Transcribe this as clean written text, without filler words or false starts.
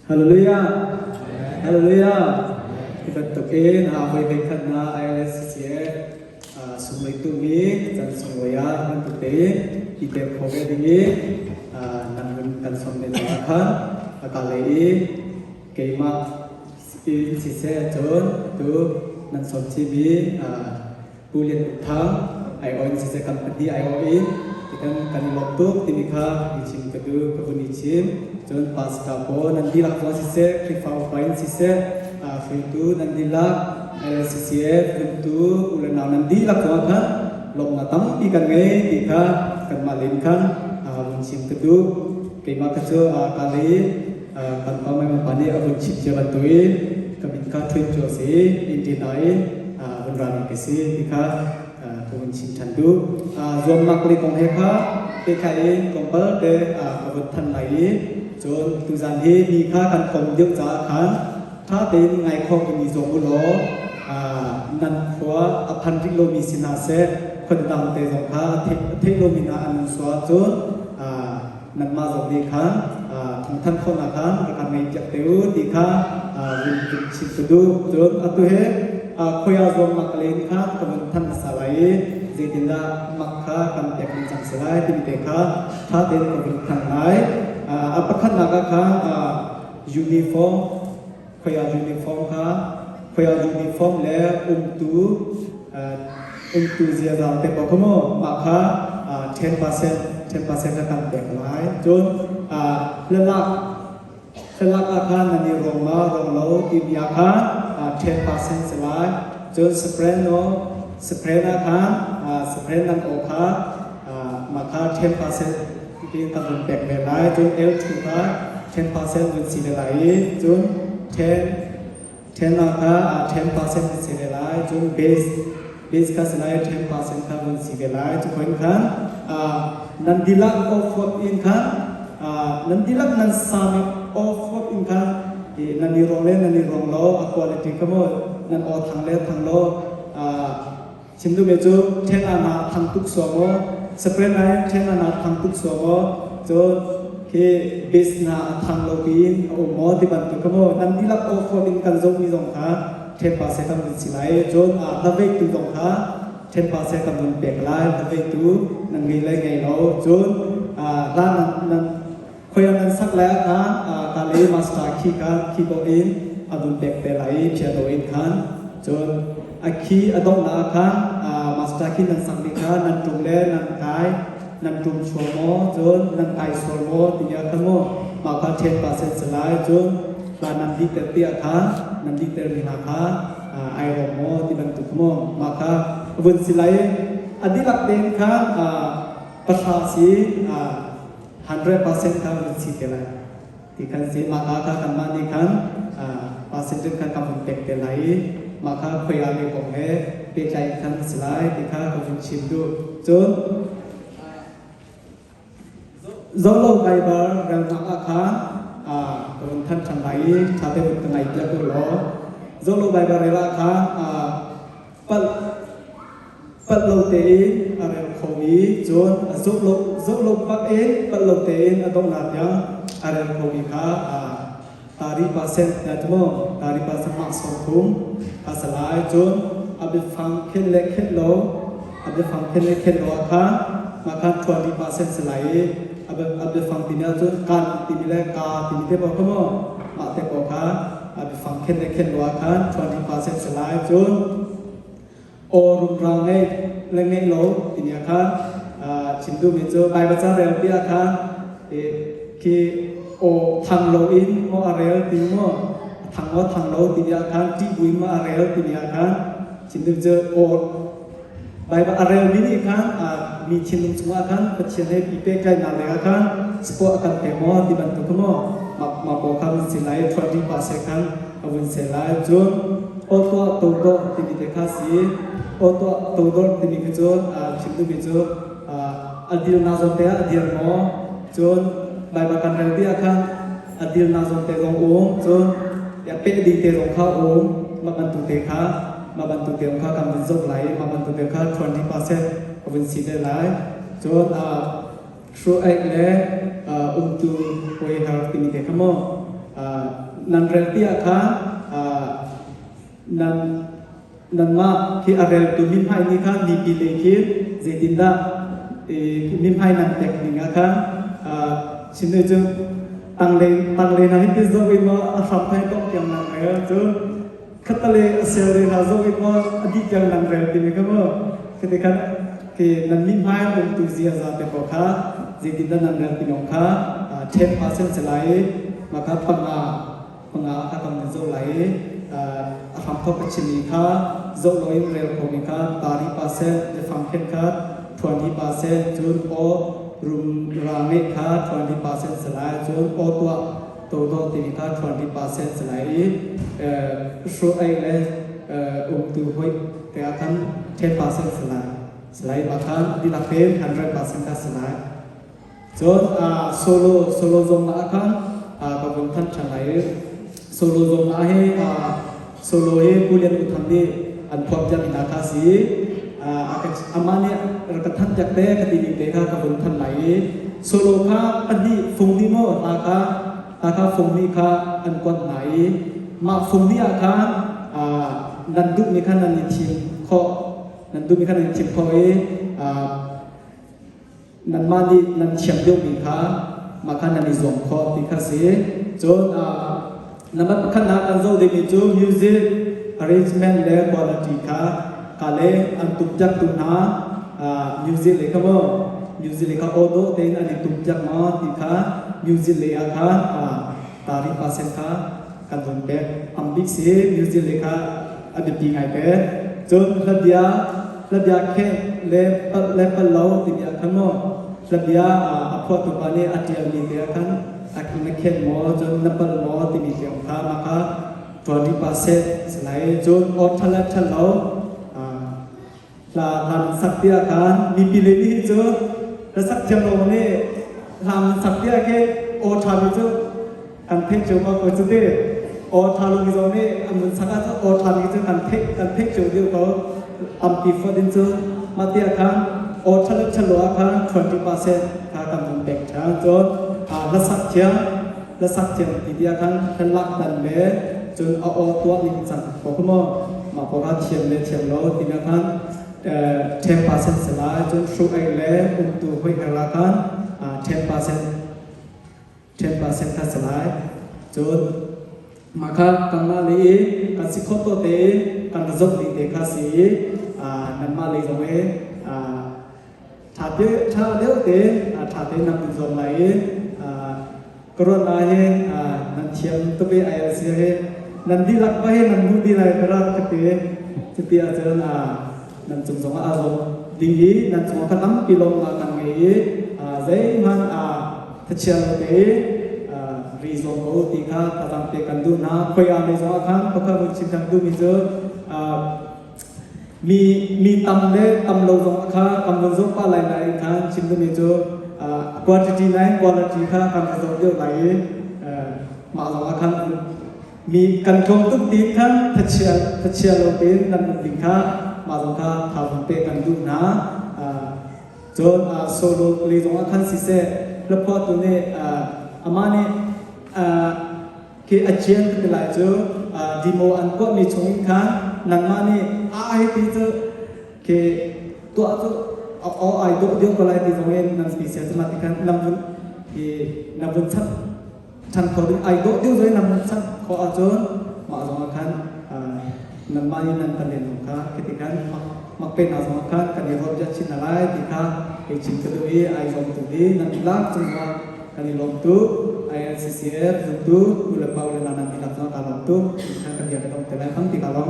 Hallelujah! Hallelujah! Hi bantuk in voi voikhat na ILSCA sunglawi tumi can sunglawi ah bantuk tein i tel kho ve ding i nan hun kan sawm ve caah khan a ka lei i keimah in siseh cun tu nan sawm chihmi Pu Lian Uk Thang aiawh in siseh kan pahnih aiawh in tikan kan i lawm tuk timi kha i chim ka duh ka vun i chim. Cun pastor pawl nan dihlak zong siseh Khrihfa upa in siseh hruaitu nan dihlak LCCF zumtu u le nau nan dihlak zong khan lawmhnak tampi kan ngei ti kha kanmah len khan vun chim ka duh. Keimah kha cu ka lei kan pa mai pa nih a vun chim cia bantukin ka min kha Thwin cu a si i Indiana in vun rami ka si ti kha ka vun chim ṭhan duh. Zuamnak lei kong he kha pehtlai in tlawmpal te ka vun than lai i cun tuzan hi mi kha kan kom deuh caah khan ṭha tein ngai khawh in i zuam u law nan khua a phan rih lomi si hna seh khuadang te zong kha a theih lomi hna an um sual ahcun nanmah zong nih khan thawngthanh khawhnak khan rak kan ngeihpiak te u ti kha vun vun chim ka duh. Cun atu hi khoi ah zuamnak ka len kha ka vun thanh hmasa lai i zeitindah mak kha kan pek ning cang si lai timi te kha ṭha tein ka vun thanh lai. A pakhatnak ah khan uniform khoi ah uniform kha khoi ah uniform le umtu umtu ziaza te ko kha mu mah kha 10% 10% kha kan pek lai. Cun hlalak hlalak ah khan nan i ruang ma ruang lo timi ah khan 10% si lai. Cun soprano soprano ah khan soprano nan aw kha mah kha 10% tiin kan vun pek ve lai. Cun L2 kha 10% vun si ve lai i cun 10 10 ah kha 10% vun si ve lai. Cun base base kha si lai 10% kha vun si ve lai. Cu khoin khan nan dihlak off in khan nan dihlak nan sami off in khan nan i ruang le nan i ruang lo a quality kha mu nan aw thang le thang lo. Chim duhmi cu ṭhen ah naa thang tuk suam maw? Spring ah hin ṭhen ah naa thang tuk suam maw? Cun khi bis hna a thang lo piin a um maw ti bantuk kha maw nan dihlak aw in kan zohmi zong kha ṭhenpa seh kan vun si lai. Cun hlaveihtu zong kha ṭhenpa seh kan vun pek lai. Hlaveihtu nan ngei le ngei lo. Cun hla nan nan Khoi ah nan sak lai ah khan ka le master khi kha khi ko in a vun pek te lai i piano in khan cun a khi a donghnak ah khan master khi nan sak mi kha nan tum le nan kai nan tum sual maw cun nan kai sual maw ti ah khan maw mah kha ṭhen pa sen si lai. Cun hla nan dih ter ti ah khan nan dih ter mi hna kha ai rawk maw ti bantuk maw mah kha vun si lai. A dihlak tein khan pahra si 100% kha vun si te lai ti khan si. Mah ka kha kanmah nih khan percentage khan kan vun pek te lai i mah kha khoi ah le kong he pehtlai in khan si lai ti kha ka vun chim duh. Cun zolo Bible relnak ah khan ka vun than ṭhan lai i ṭha te vun ka ngai piak u law zolo Bible rel ah khan palh palh lo tein a rel kho i cun a zoh lo zoh lo bak in palh lo tein a donghnak tiang a rel khomi kha tari percent na ti maw tari percent mah 30 a si lai. Cun a biafang khen le khen lo a biafang khen le khen lo ah khan mah khan 20% si lai i a biafang timi ahcun kan timi le ka timi te paoh kha maw mah te paoh kha a biafang khen le khen lo ah khan 20% si lai. Cun aw rumra ngei le ngeih lo timi ah khan chim duhmi cu Baibal ca rel ti ah khan khi aw thang lo in maw a rel ti maw thang maw thang lo timi ah khan ṭih buin maw a rel timi ah khan chim duh cu aw Baibal a relmi nih khan mi thinlung chungah khan Pathian he i pehtlaihnak lei ah khan support a kan pek maw ti bantuk kha maw mah pawl kha vun si lai ṭhuat pa seh khan a vun seh lai. Cun aw tuah todor timi te kha si. Aw tuah todor timi kha cu chim duhmi cu a dirnak zawn te ah a dir maw cun Baibal kan rel ti ah khan a dirnak zawn te zong um cun peh ding te zong kha um mah bantuk te kha mah bantuk te kha kan vun zoh lai i mah bantuk te kha 20% a vun si te lai. Cun hruaih le umtu hawi har timi te kha maw. Nan rel ti ah khan nan nanmah khi a reltu mithmai nih khan mipi lei khi zeitindah mithmai nan pek ning ah khan chim cu tanglei tanglei hna hi ti zoh in maw a hram thai tong tiang nan rel cu khatale a sel re hna zoh in maw a dih tiang nan rel timi kha maw khati khan khi nan mithmai umtu ziaza te ko kha zeitindah nan rel ti lawng kha 10% si lai i mah kha panga panga kha kan zoh lai i a hramthawk a chimmi kha zoh loin rel khomi kha tari percent biafang khenkhat 20% cun aw rum ra ngeih kha 20% si lai, cun aw tuah todo timi kha 20% si lai i hruh ei le umtu hoih te ah khan 10% si lai si lai. Mah khan dihlak tein 100% kha si lai. Cun solo solo zong ah khan ka vun thanh ṭhan lai i solo zong ah hi solo hi Pu Lian Pu Thang nih an phuah piak mi hna kha si i amah nih rak ka thanh piak te ka ti ning te kha ka vun thanh lai i solo kha pahnih fung hnih maw hla kha hla kha fung hnih kha an kuat hna i mah fung hnih ah khan nan duhmi kha nan i thim khawh nan duhmi kha nan i thim khawh i nanmah nih nan thiam deuhmi kha mah kha nan i zuam khawh ti kha si. Cun number pakhatnak kan zoh dingmi cu music arrangement le quality kha ka le an tumpiaktu hna music le kha maw music le kha aw dawh tein an i tumpiak maw ti kha music lei ah khan tari percent kha kan vun pek ambik si. Music le kha a biapi ngai te. Cun hlabia hlabia khe le palh le pal lo timi ah khan maw hlabia a phuahtu pa nih a ṭialmi te ah khan a na khen maw cun na pal maw timi tiang kha mah kha 20% salai. Cun aw ṭha le ṭha lo hla hla nan sak ti ah khan mipi le nih cu hla sak thiam lo nih hla nan sak ti ah khi aw ṭha mi cu kan theih cio ko ko cu ti. Aw ṭha lo mi zong nih an vun sak ah cu aw ṭha mi cu kan theih cio deuh ko tampi fawt in cu. Mah ti ah khan aw ṭha le ṭha lo ah khan 20% kha kan vun pek ṭhan. Cun hla sak thiam hla sak thiam ti ti ah khan hla lak dan le cun a aw tuah ning cang ko kha maw mah ko kha thiam le thiam lo ti ah khan 10% si lai. Cun hruk ei le umtu hoi her ah khan 10% 10% kha si lai. Cun mah kha kanmah lei i kan si khawh to te kan ra zoh ding te kha si i nanmah lei zong i ṭha te ṭha deuh te ṭha te nan vun zuam lai i ka ruat lai hi nan thiam tuk i ILC hi nan dihlak pa hi nan duh dih lai ka rak ka ti. Cuti ahcun nan cung zong ah aa lawm ding i nan cungah kha tampi lawmnak kan ngei i zeihmanh thachia lo te ri zuam ko ti kha thazaang pek kan duh hna. Khoi ah lei zong ah khan pakhat vun chim kan duhmi cu mi mi tam le tam lo zong kha kan vun zoh pah lai nain khan chim duhmi cu quantity nai quality kha kan va zoh deuh lai i mah zong ah khan mi kan tlawm tuk ti khan thachia thachia lo tein nan um ding kha mah zong kha tha vun pek kan duh hna. Cun solo le zong ah khan siseh hlaphuahtu nih amah nih khi a cian ti lai cu demo an tuahmi chung in khan nangmah nih a ai ti cu khi tuah cu aw ai dawh deuh ko lai ti zong in nan pi sia cuma ti khan lam vun i na vun chap chan kho ding ai dawh deuh zong in nan vun chap khawh ahcun mah zong ah khan nanmah nih nan kan len kha khi khan mak pe hna zong ah khan kan i ruat bia chin hna lai ti kha hei chim ka duh i ai zawm tu hi nan lak cungah kan i lawm tuk. INCCF zumtu u le pa u le nau nan dihlak zong ka lawm tuk. Kan bia ka dong te lai tam ti ka lawm.